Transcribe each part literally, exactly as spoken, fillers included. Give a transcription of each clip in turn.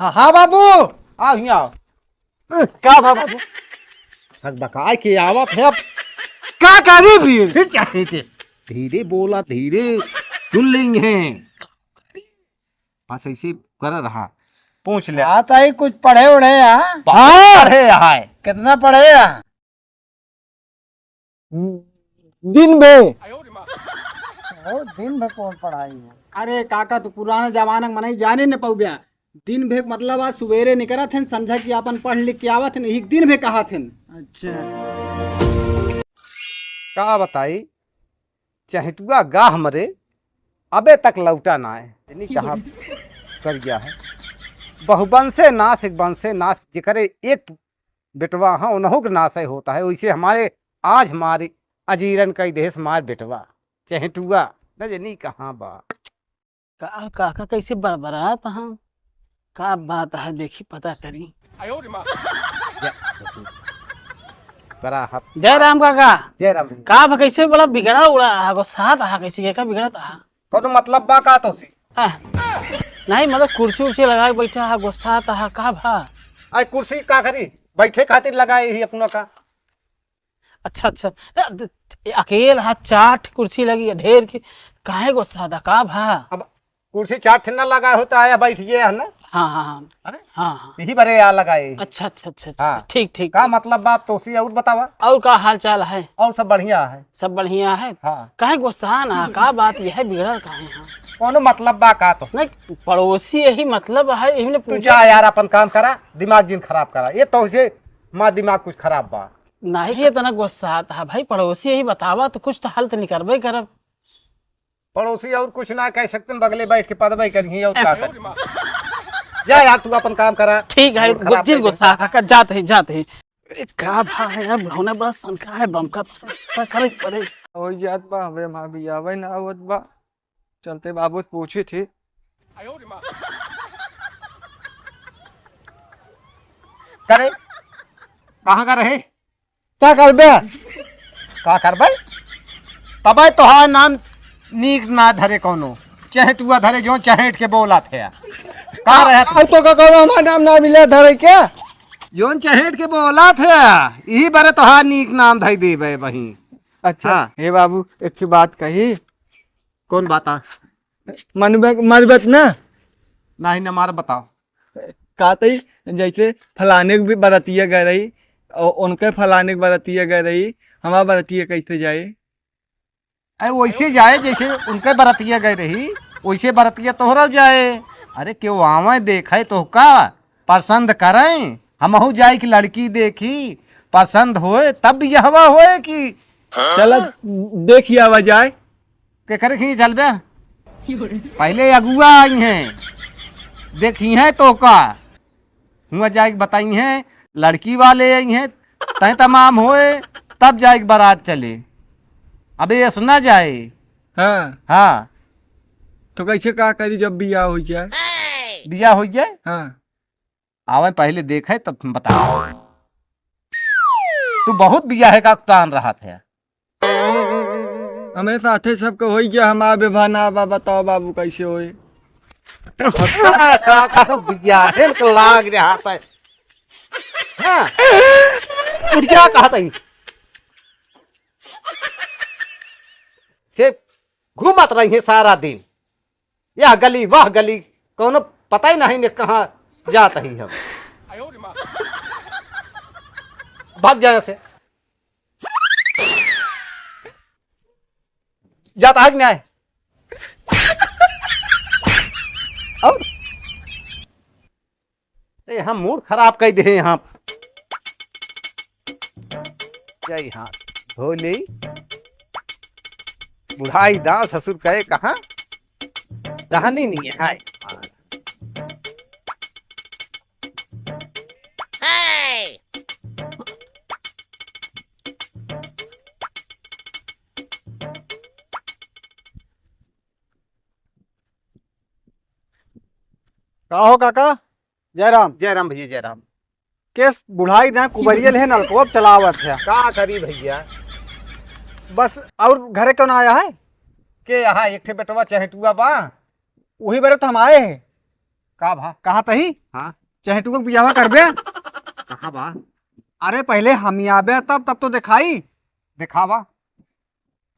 हाँ, हाँ बाबू। आओ, हियाँ आओ। का बा बाबू? हक बकाय के आवत है अब। का करी फिर? फिर चाहे ते धीरे बोला, धीरे सुन लेंगे। बस ऐसे कर रहा। पूछ ले। हाँ, ताई कुछ पढ़े उढ़े, हाँ? बहुत हाँ। पढ़े है। कितना पढ़े है? दिन भे। ओ, दिन भे कौन पढ़ाई है? अरे काका, तू पुराना जमाना के मनई जाने न पउब्या। दिन भे मतलब आज सुबेरे निकरत हन, संझा की आपन पढ़ लिख के आवत हन, यही दिन भे कहत हन। अच्छा। का बताई, चहेटुआ गाह मरे अबे तक लौटा ना है, नहीं कहाँ कर गया है। बहुवंशे नाश, एक वंशे नाश, जेकरे एक बेटवा हाँ, उन्हों के नाश होता है, वैसे हमारे आज हमारे अजीरन कई देश हमार बेटवा चहेटुआ न जनी कहाँ बा। का, काका कैसे बरबरात हाँ? का बात है, देखी पता करी। जा, बस। करा हप। जय राम काका। जय राम। का भा कैसे बड़ा बिगड़ा उड़ा हा, गुस्सात हा, कैसे के का बिगड़त हा? कौनो मतलब बा का तोसे? आह, नहीं मतलब कुर्सी उर्सी लगा के बैठा हा, गुस्सात हा, का भा? आई कुर्सी का करी? बैठे खातिर लगाए ही अपना का। अच्छा, अच्छा। ए, द-, ए, अकेल हा, चार ठे कुर्सी लगी है, ढेर की, काहे गुस्सात हा, का भा? अब कुर्सी चार ठे ना लगा होता है, बैठ गए है ना? हाँ, हाँ, हाँ। अरे? हाँ, हाँ। यही बरे आ लगाए। अच्छा, अच्छा, अच्छा, अच्छा। हाँ। ठीक, ठीक, का ठीक। मतलब बाप तोसी और बतावा? और का हाल चाल है? और सब बढ़िया है। सब बढ़िया है? हाँ। काहे गुस्सान हा? का बात यह है, बिगड़ा काहे हा? कौनो मतलब बा का तो? नहीं, पड़ोसी यही मतलब है, यही ने तू पूछा। जा यार, अपन काम करा, दिमाग जिन खराब करा। ये तोसे माँ दिमाग कुछ खराब बा। नहीं, ये इतना गुस्सात हा भाई, पड़ोसी यही बतावा तो कुछ तो हल तो निकरबे करब। पड़ोसी और कुछ ना कह सकते, बगले बैठ के पदबे करिए और का करी। जा यार, तू अपन काम करा। ठीक है, मूड खराब जिन कर गुस्सा देता। का, का, जात है, जात है। अरे का भा है यार, बुढ़ौना बड़ा सनका है, बमका पता करे पड़े। और जात बा, हमरे माँ भी आवे ना आवत बा। चलते बाबू से पूछी थी। करे, कहाँ का रहे? का करबे? का करबे? तबे तोहार नाम नीक ना धरे कौनो। चहेटुआ धरे, जो चहेट के बोलत है। का रहे? अब तो का कौनो हमार नाम ना मिले धरे के? जोन चहेट के बोलत है, यही बरे तोहार नीक नाम धई देबे बही। अच्छा, हाँ। हे बाबू, एक ठे बात कही। कौन बात आ? मनबे, मरबत ना? नहीं, न मार, बताओ। का तई, जैसे फलाने के भी बरतिया गए रही, और उनके फलाने के बरतिया गए रही, हमार बरतिया कैसे जाए? अरे वैसे जाए जैसे उनके बरतिया गए रही, वैसे बरतिया तोहरा जाए। अरे क्यों आवे देखे तो का पसंद करें, हमहू जाए कि लड़की देखी, पसंद होए तब बियहवा होए कि चला देखी आवा जाए। केकरे खींच चलबे? पहले अगुआ आई हैं, देखी हैं तो का, हुआ जाए के बताई हैं, लड़की वाले आई हैं, तय तमाम होए, तब जाए के बारात चले। अबे ऐसा ना जाए। हाँ। हाँ। तो कैसे का करी जब बियाह हो जाए? बियाह हो जाए? हाँ। आवे पहिले देखे तब हम बताए। तू बहुत बियाहे का तान रहा था। हमें साथे सबके होई गया, हमार बेभा ना बा, बताओ बाबू कैसे होई? का, का, का तो बियाहे के लाग रहा था। हाँ। बुढ़िया कहा था। से घूमत रही है सारा दिन। यह गली, वह गली, कौनो पता ही नहीं ने कहाँ जात ही हम। भाग जाए से। जात आग में आए। और ए, हम मूड खराब कर दे यहाँ। जय हाथ धो ले। बुढ़ाई दांव ससुर कहे कहाँ रहनी नहीं है। का हो काका? जय राम। जय राम भैया, जय राम। केस बुढ़ाई ना कुबरियल है, नलकवा चलावत है। का करी भैया? बस और घरे कौन आया है? के यहाँ एक ठे बेटवा चहेटुआ बा। वही बरे तो हम आए हैं। का भा? कहा तही? हाँ। चहेटुआ के बियाह करबे? कहाँ बा? अरे पहले हम ही आबे तब, तब तो देखाई। देखावा।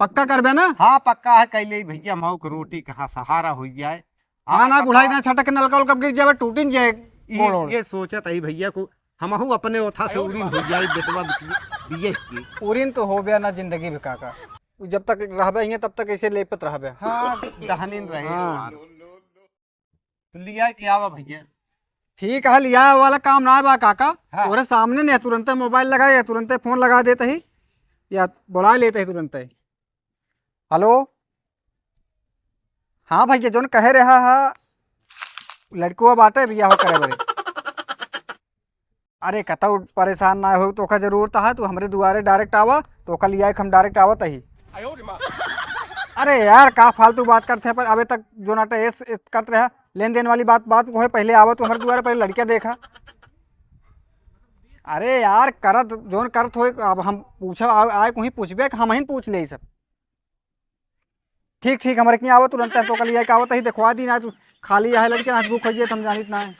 पक्का करबे ना? हाँ, पक्का है, कैले ही भैया, हम के रोटी कहाँ सहारा हो जाए। हाँ, ना, गुढ़ाई ना छटक के नलका उलका गिर जावे, टूटिन जाए ये, गोड़ ओड़। ये सोचत है भैया को, हमहू अपने ओथा से उरिन हो जाए, बेटवा बिटिया, बिये के। उरिन तो होबे ना जिंदगी भर काका, उ जब तक रहबे हियां तब तक ऐसे लेपत रहबे। हाँ, दहनिन रहे हाँ। यार। तो लिया के आवा भैया। ठीक है, लिया वाला काम ना बा काका। हाँ। तोरे सामने ने तुरंते मोबाइल लगाए, तुरंते फोन लगा देते ही, या बुला लेते ही तुरंते। हेलो, हाँ भैया, जोन कहे रहा हा, लड़कुआ बाटे बियाह करे बरे। अरे कतौ परेशान ना हो, तोका जरूरत है, तू हमरे दुआरे डायरेक्ट आवा, तोका लिया के हम डायरेक्ट आवत ही। अरे यार, का फालतू बात करते हैं, पर अबे तक जो नाटा एस करत रहा, लेन देन वाली बात, बात को है, पहले आवा तू हमरे दुआरे, पहले लड़कियां देखा। अरे यार, करत, जोन करत होए, अब हम पूछब, आ-, आए कोई पूछबे कि हम ही पूछ ले ई सब। ठीक, ठीक, हमरे कियाँ आवा तुरंत, तोका लिया के आवत ही, देखवा दी ना, तू खाली आहे लड़के, आज बुक हो गया, हम जानित ना है।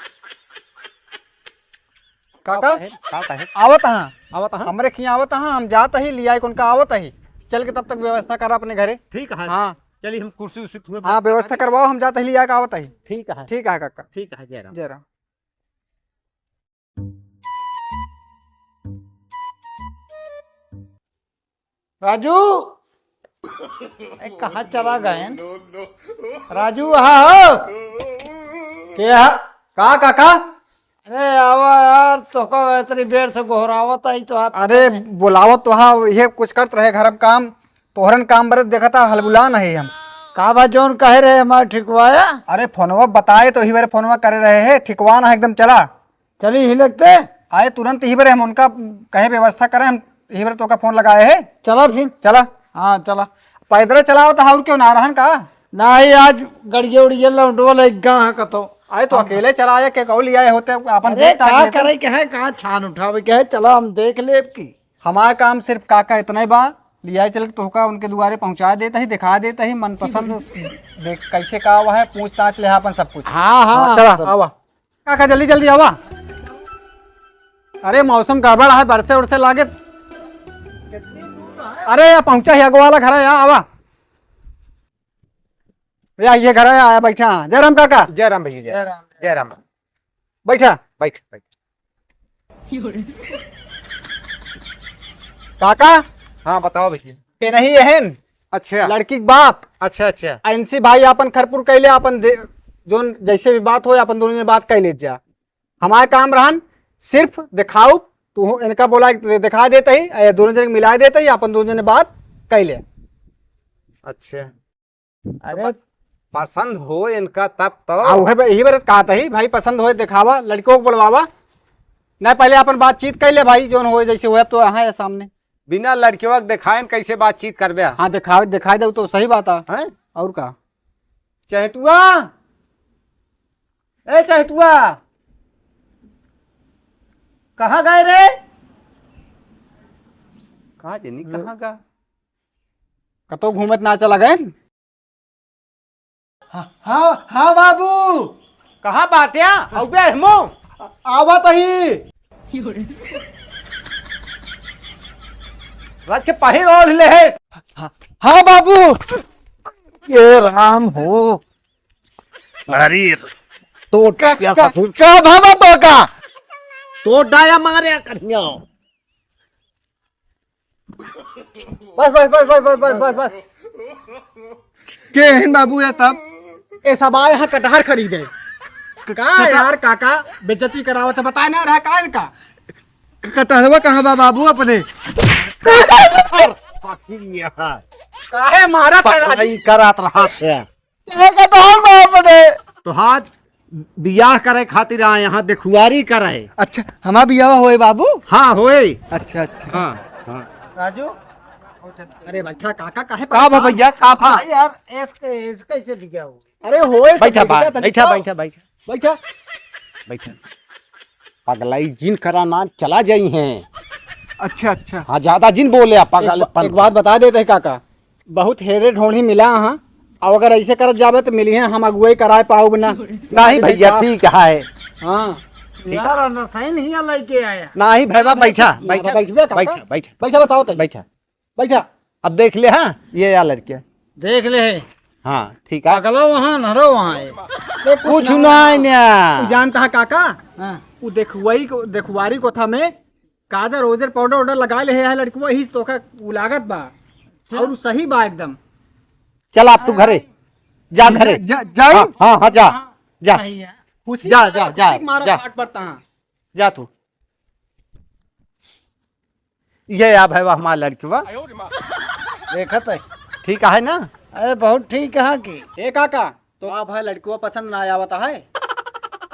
काका? का कहे? का कहे? आवत हाँ। आवत हाँ? हमरे कियाँ आवत हाँ, हम जात ही, लिया के उनका आवत ही। चल के तब तक व्यवस्था करा अपने घरे। ठीक है। हाँ। चलिए हम कुर्सी उर्सी हुए हाँ, व्यवस्था करवाओ, हम जात ही, लिया के आवत ही। ठीक है। ठीक है काका। ठीक है, जय राम। जय राम। राजू, ए, कहाँ चला गए? राजू, हाँ हो? के हा? का काका? अरे आवा यार, तोका इतनी बेर से गोहरावत आई तो आप अरे बोलावत तो हा, ये कुछ करत रहे घर में काम, तोहरन काम बरे देखा था, हलबुला नहीं हम। का बा जोन कहे रहे हमार ठिकवाया? अरे फोनवा बताए तो ही बारे फोनवा करे रहे है, ठिकवा ना एकदम चला। चली ही लगते। आए तुरंत ही बरे हम उनका कहे व्यवस्था करें, हम ही बरे तोका फोन लगाए है। चला फिर। चला। हाँ, चला। पैदल चलाओ तो और क्यों ना रहन का? नाही, आज गड़िया उड़िया लौटवा ले गा है कतो। आए तो हम अकेले चला आए, के कहू लिया होते अपन अरे, देख ताक का लेते। करे के है, कहाँ छान उठावे के है, चला हम देख लेब की। हमार काम सिर्फ काका इतना ही बा, लिया चल के तोहका उनके दुआरे पहुँचा देता ही, दिखा देता ही, मनपसंद देख कैसे का हुआ है, पूछताछ ले अपन सब कुछ। हाँ, हाँ, हाँ, चला, सब। आवा। काका, जल्दी, जल्दी आवा। अरे, मौसम गड़बड़ है, बरसे उरसे लागे। अरे, या पहुँचा ही, अगो वाला घर है, या आवा। या, ये घर है, आया, बैठा। जय राम काका। जय राम भैया, जय जय राम। जय राम। बैठा। बैठ, बैठ। काका। हाँ, बताओ भैया। ये नहीं एहन। अच्छा। लड़की के बाप। अच्छा, अच्छा। एनसी भाई आपन खरपुर कैले, आपन दे-, जोन जैसे भी बात होए, आपन दोनों जने बात कैले जा। हमार काम रहन सिर्फ दिखाऊ, तू इनका बोला कि दिखा देते ही, ए, दोनों जने मिला देते ही, आपन दोनों जने बात कैले। अच्छा। अरे तो प-, पसंद हो इनका तब तो। आ, उहे बे-, यही बार कहत ही, भाई पसंद होए दिखावा, लड़कों को बुलवावा। नहीं, पहले अपन बातचीत कर ले भाई, जोन होए जैसे होए, अब तो यहाँ है सामने। बिना लड़कियों के दिखाए न कैसे बातचीत करबे? हाँ, दिखावे, दिखाई दे तो सही बात है। हैं? और का? चहेटुआ, ए चहेटुआ, कहाँ गए रे? कहाँ जनी, कहाँ गा? कतो घूमत ना चला गए? हाँ, हाँ, हाँ बाबू। कहाँ बाट्या? अउबे हमो। आ-, आवत ही। रख के पहिर ओढ़ ले है। हाँ, हाँ बाबू। ये राम हो। अरे तो का, क्या का, ससुर? का भावा तो का? तो डाया मारे करिया। बस, बस, बस। के हन बाबू ये सब? ये सब आए हैं कटहर खरीदे। का कटहर? यार काका, बेइज्जती करावत है, बताए ना रहा का इनका? क-, कटहरवा कहाँ बा बाबू अपने? काहे मारा था राजू? पकड़ाई करात रहा थे। ये कटहर बा अपने। तो हाथ बियाह करे खातिर आए यहाँ, देखुआरी करे। अच्छा, हमार बियाह होए बाबू? हाँ, होए। अच्छा, अच्छा। हाँ, हाँ। राजू, अरे बच्चा, काका काहे का भा परेशान? भैया, का भा? भाई यार, इसके, इसके कैसे बियाह हो? अरे होए सब बैठा बिगड़ा बा, था, बैठा, बैठा। बैठा, बैठा। बैठा। बैठा। पगलाई जिन करा ना चला जाई हैं। अच्छा, अच्छा। हाँ, ज्यादा जिन बोले आप, एक बा-, पगलपन। एक बात बता देते हैं काका, बहुत हेरे ढोढ़ी मिला हाँ, अब अगर ऐसे करत जाबे तो मिली है, हम अगुवाई कराए पाउब ना। नहीं भैया, ठीक है। हाँ। ठीक है। यार, नसैन हिया लेके आया। नहीं भैया, बैठा, ना, बैठा, बैठबे, काका। बैठा, बैठा। बैठा, बताओ तो। बैठा। बैठा। अब देख ले, हाँ, ये या लड़के। देख ले। हाँ, ठीक है। अगला वहाँ, नरो वहाँ है। कुछ ना है ना। तू जानता है काका? हाँ। वो देखुआई को, देखुआरी को था मैं, काजर ओजर पाउडर वाउडर लगा ले है लड़कवा, ही तो का उ लागत बा। अच्छा। और उ सही बा एकदम। चल आप तू घरे, जा घरे। जा, जाई? हाँ, हाँ, हाँ, जा, हाँ, जा। सही है। खुशी जा, मारा, जा, जा, खुशी मारा जा। फाट पड़ता है। जा तू। ये आप है हमार लड़कवा। देखत है। ठीक है ना? अरे बहुत ठीक है कि। ए काका, तो आप है लड़कवा पसंद ना आवत है?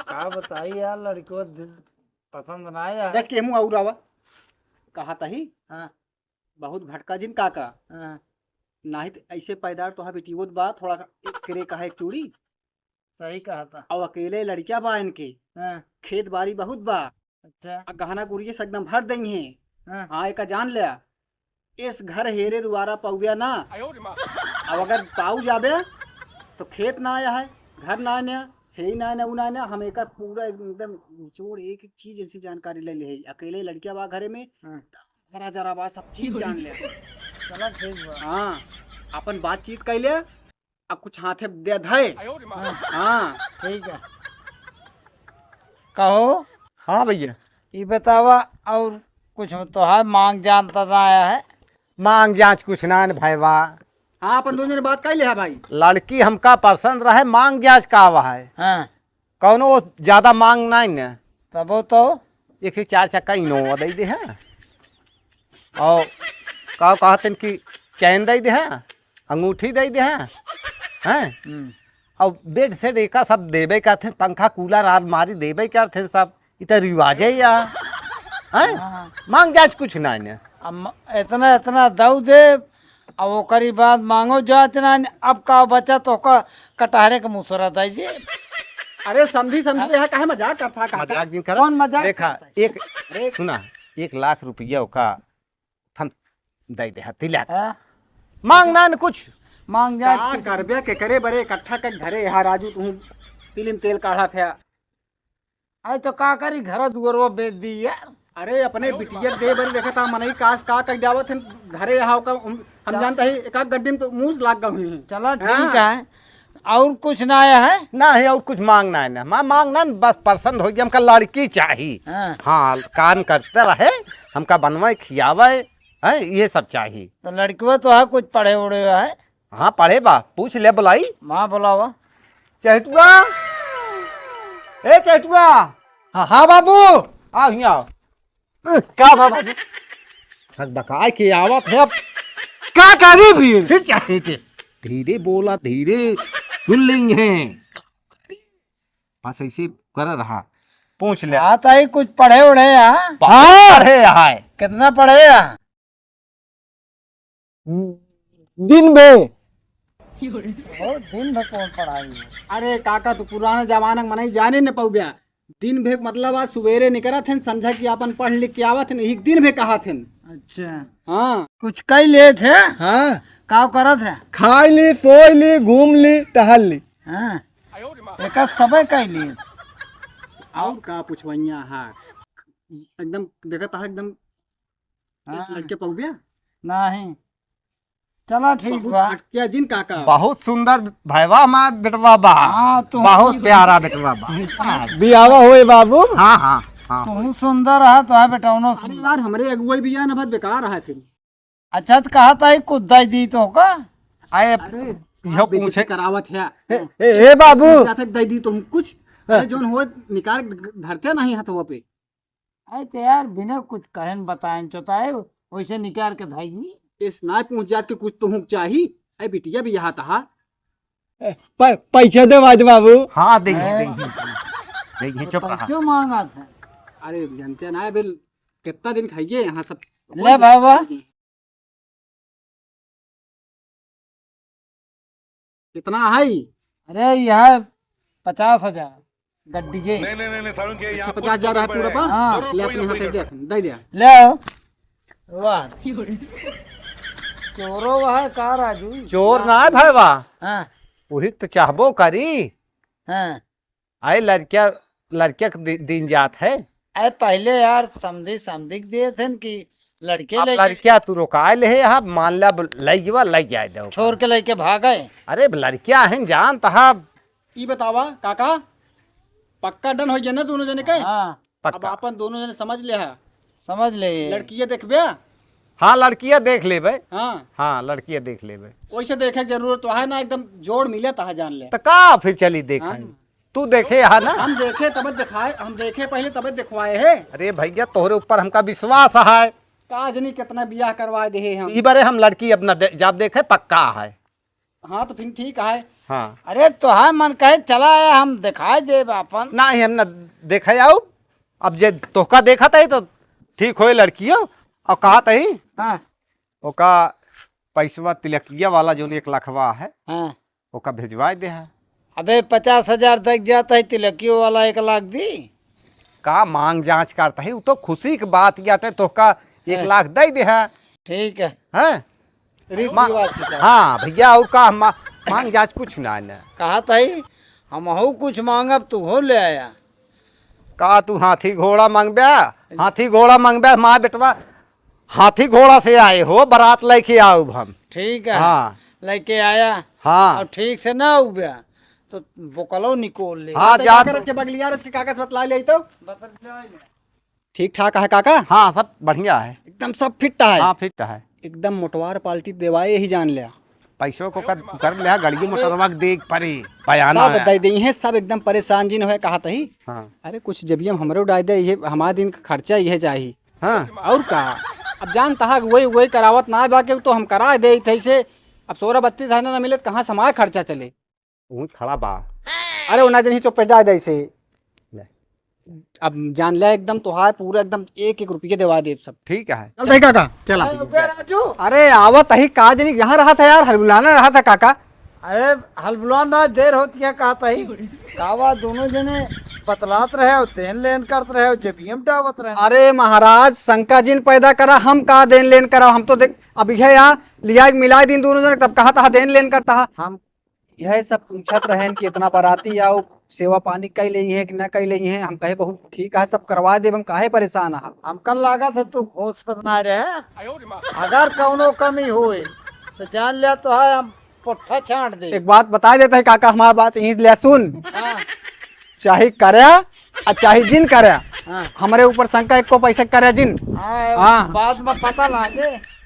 का बताई यार, लड़कवा दि-, पसंद ना आया। दस के मुँह और आवा। कहा तही? हाँ। बहुत भटका जिन काका। हाँ। नाही त ऐसे पैदार तोहा बेटियोत बा, थोड़ा एक करे कहा एक चूड़ी। सही कहा था। और अकेले लड़किया बा इनके। हाँ। खेत बाड़ी बहुत बा। अच्छा। आ गहना गुरिये से एकदम भर देंगे। हाँ। हाँ, एका जान लिया। इस घर हेरे द्वारा पउबे ना। अब अगर पाऊ जाबे, तो खेत ना आया है, घर ना आया, हे ही ना आया, उ ना आया, हम एका पूरा एकदम निचोड़ एक एक चीज इनसे जानकारी ले ले है। अकेले लड़किया बा घरे में, हाँ। जरा जरा बा, सब चीज जान ले। चला ठीक बा। हाँ, अपन बातचीत कर ले, अब कुछ हाथे दे धए। हाँ। हाँ। ठीक है। कहो। हाँ भैया। ई बतावा, और कुछ तोहार मांग जांच तो ना आया है? मांग जांच कुछ ना न भैया। हाँ, अपन दोनों ने बात कर लिया भाई। लड़की हमका पसंद रहे, मांग जांच का आवा है? हाँ। कौनो ज्यादा मांग नाई न। तबो तो? एक ही चार चक्का इनोवा दे दे है। और का कहते हैं कि चैन दे दे है, अंगूठी दे दे है, हैं? हम्म। और बेड सेट एका सब देबे करते हैं, पंखा कूलर आलमारी देबे करते हैं सब। इ तो रिवाज है या, हैं? हाँ। मांग जांच कुछ नाई न। अब म-, इतना, इतना दऊ दे, अब ओकरी बाद मांगो जात ना, अब का बचा तो का कटहरे के मुसरा दे दे। अरे समझी, समझी, हाँ? यहाँ काहे मजाक करता, काका? मजाक दिन कर। कौन मजाक देखा, करता है? एक, अरे सुना, एक लाख रुपया ओका हम दे दे, हती लाख। हाँ? मांग ना न कुछ। मांग जा का कुछ। करबे के करे बरे इकट्ठा कर घरे, यहाँ राजू तू तिलिम तेल काढ़ा थे। अरे तो का करी, घर दुआरवा बेच दी यार। अरे अपने बिटिया के दे बरी देखा था मनई कास का कह डावत हैं घरे आओ का हम, हम चल। जानता ही एक आध गड्डी में तो मूस लाग गई हुई हैं। चला ठीक हाँ। है, और कुछ ना आया है? ना है और कुछ मांग ना है ना, मा-, मांग ना, बस पसंद हो गया, हमका लड़की चाही। हाँ। हाँ, काम करते रहे, हमका बनवाए खियावे, हैं, ये सब चाही। तो लड़कियों तो है कुछ पढ़े उड़े है? हाँ, पढ़े बा, पूछ ले, बुलाई। माँ बुलावा। चहटुआ, ए चहटुआ। हाँ, हाँ बाबू। आ, हियाँ आओ। का बा बाबू? हक बकाए के आवत है अब। का करी फिर? फिर चाहे थे। धीरे बोला, धीरे सुन लेंगे। बस ऐसे कर रहा। पूछ ले। हाँ, ताई कुछ पढ़े उढ़े, हाँ? बहुत हाँ। पढ़े है। कितना पढ़े है? दिन भे। ओ, दिन भे कौन पढ़ाई है? अरे काका, तू पुराना जमाना के मनई जाने न पउब्या। दिन भे मतलब आज सुबेरे निकरत हन, संझा की आपन पढ़ लिख के आवत हन, एक दिन भे कहत हन। अच्छा। हाँ। कुछ कई लेत है? हाँ। का करत है? खाई ली, सोई ली, घूम ली, टहल ली। हाँ। एका सबे कई लेत। और का पुछवैया है? एकदम देखत है, एकदम इस हाँ। लड़के पउब्या? नहीं। चला ठीक बहुत बा। भटकिया जिन काका। बहुत सुंदर भैवा हमार बेटवा बा। हाँ, तू बहुत प्यारा बेटवा बा। बियावा होए बाबू। हाँ, हाँ, हाँ। तू सुंदर है, तो है बेटौनो अरे सुंदर। यार, हमरे अगुवाई बिया न बहुत बेकार है फिर। अच्छा, तो कहा था कुछ दे दी तो का? आए, अरे, इहो आप बेइज्जती पूछे। करावत है। ए, ए, ए बाबू। या फिर दे दी तुम कुछ? हाँ। अरे, जोन हो निकाल धरते नहीं हथवा पे। अरे तो यार, बिना कुछ कहन बताएन चोताए, वैसे निकाल के धाई दी। इस नाय पूछ जात के कुछ तो हुक चाही। अरे बिटिया भी यहाँ तहा। ए, प-, पैसा दे बाद बाबू। हाँ, देंगे, हैं? देंगे, देंगे, तो चुप रहा। पैसों मांगा था। अरे जनते ना बिल, कितना दिन खाइए यहाँ सब। ले बाबा। कितना है? अरे, यह पचास हजार गड्डिये। नहीं, नहीं, नहीं, नहीं, सारुण के अच्छा, यहाँ पचास हजार है पूरा पर? हाँ। ले अपने हाथे दे, दे दिया। ले आओ। वाह। चोरो वह है का राजू? चोर ना है भाई वाह। हाँ। वही तो चाहबो करी। हाँ। आए लड़किया, लड़किया के दि-, दिन जात है। अरे पहले यार समधी, समधी के दिए थे न कि लड़के अब लेके लड़किया तू रोकाए ले है, अब मान ले अब लइ गवा, लइ जाए दो। छोड़ के लेके भागे। अरे अब लड़किया है न जान तहा। ई बतावा काका, पक्का done हो गया ना दोनों जने के? हाँ। अब पक्का। अपन दोनों जने समझ ले हा। समझ ले। लड़किया देखबे? हाँ, लड़किया देख लेबे। हाँ। हाँ, लड़किया देख लेबे। वैसे देखे के जरूरत तो है ना, एकदम जोड़ मिले तहा जान ले। तो का फिर चली देखे? हाँ। तू देखे हा ना? हम देखे तब दिखाए, हम देखे पहले तब दिखवाए है। अरे भैया, तोहरे ऊपर हमका विश्वास है। का जनी कितना बियाह करवा दे है हम। ई बारे हम लड़की अपना दे-, जब देखे पक्का है। हाँ, तो फिर ठीक है। हाँ। अरे, तोहार मन कहे चला आया, हम दिखाई देब आपन। नाही, हम ना देखे आऊ। अब जे तोहका देखत है तो ठीक होए लड़कियों। और कहत है, हाँ। ओका पैसवा तिलकिया वाला जोन एक लखवा है, हाँ। ओका भेजवाए दे है। अबे, पचास हजार तक जात है, तिलकियो वाला एक लाख दी। का मांग जांच करत है, उ तो खुशी के बात बाटे, तोहका एक हाँ। लाख दे दे है। ठीक है। हैं? रीति मा-, रिवाज के साथ। हाँ भैया, और का मा-, मांग जांच कुछ ना है ना। कहत है, हमहू कुछ मांगब, तू हो ले आया। का तू हाथी घोड़ा मांगबे? हाथी घोड़ा मांगबे, माँ बेटवा, हाथी घोड़ा से आए हो, बारात लेके आउब हम। ठीक है। हाँ। लेके आया। हाँ। और ठीक से ना उबे, तो बोकलो निकोल ले। हाँ, तो जा कागज तो। के बगलिया रच के कागज बतला ले तो। बतला ले। ठीक ठाक है काका? हाँ, सब बढ़िया है। एकदम सब फिट है? हाँ, फिट है। एकदम मोटवार पार्टी देवाए ही जान ले। पैसों को कर, कर ले, गाड़ियों मोटरवा के देख परे, बयाना सब है। दे दी है, सब एकदम परेशान जिन होए कहत ही। हाँ। अरे कुछ जबियम हमरो डाल दे, ये हमारे दिन का खर्चा ये चाही। हाँ। और का? अब जान तहा वही, वही करावत ना बा के तो हम करा दे थे से। अब सोरह बत्तीस हजार ना मिले तो कहाँ से हमारा खर्चा चले? वहीं खड़ा बा। अरे, ओना जन ही चुप पे डाल दे इसे। ले। अब जान ले, एकदम तोहार पूरा एकदम एक एक रुपये देवा देब सब। ठीक है। चल, देखा का? चला। अरे, उबे राजू। अरे, आवत ही का जनी, यहाँ रहा था यार, हलबुलाना रहा था काका। अरे, हलबुलाना देर होती है, कहा था ही। कावा दोनों जने बतलात रहे और देन लेन करत रहे और जबियम डावत रहे। अरे महाराज, शंका जिन पैदा करा, हम का देन लेन करा, हम तो देख, अब यह या लिया मिला दिन दोनों जने, तब कहा था देन लेन करता है। हम यह सब पूछत रहेन कि इतना बाराती आओ, सेवा पानी कई लेई है कि ना कई लेई है। हम कहे, "बहुत ठीक है, सब करवा देब, हम काहे परेशान है?" हमका लागत है तू घोष बदनाए रहे। अगर कौनो कमी होए, तो जान लिया तो है, हम पुट्ठा छांट दे। एक बात बता देता है काका, हमारा बात यहीं ले सुन। हाँ। चाहे करे और चाहे जिन करे, हाँ। हमरे ऊपर शंका एको पैसा करे जिन। हाँ, हाँ। बाद में पता लागे।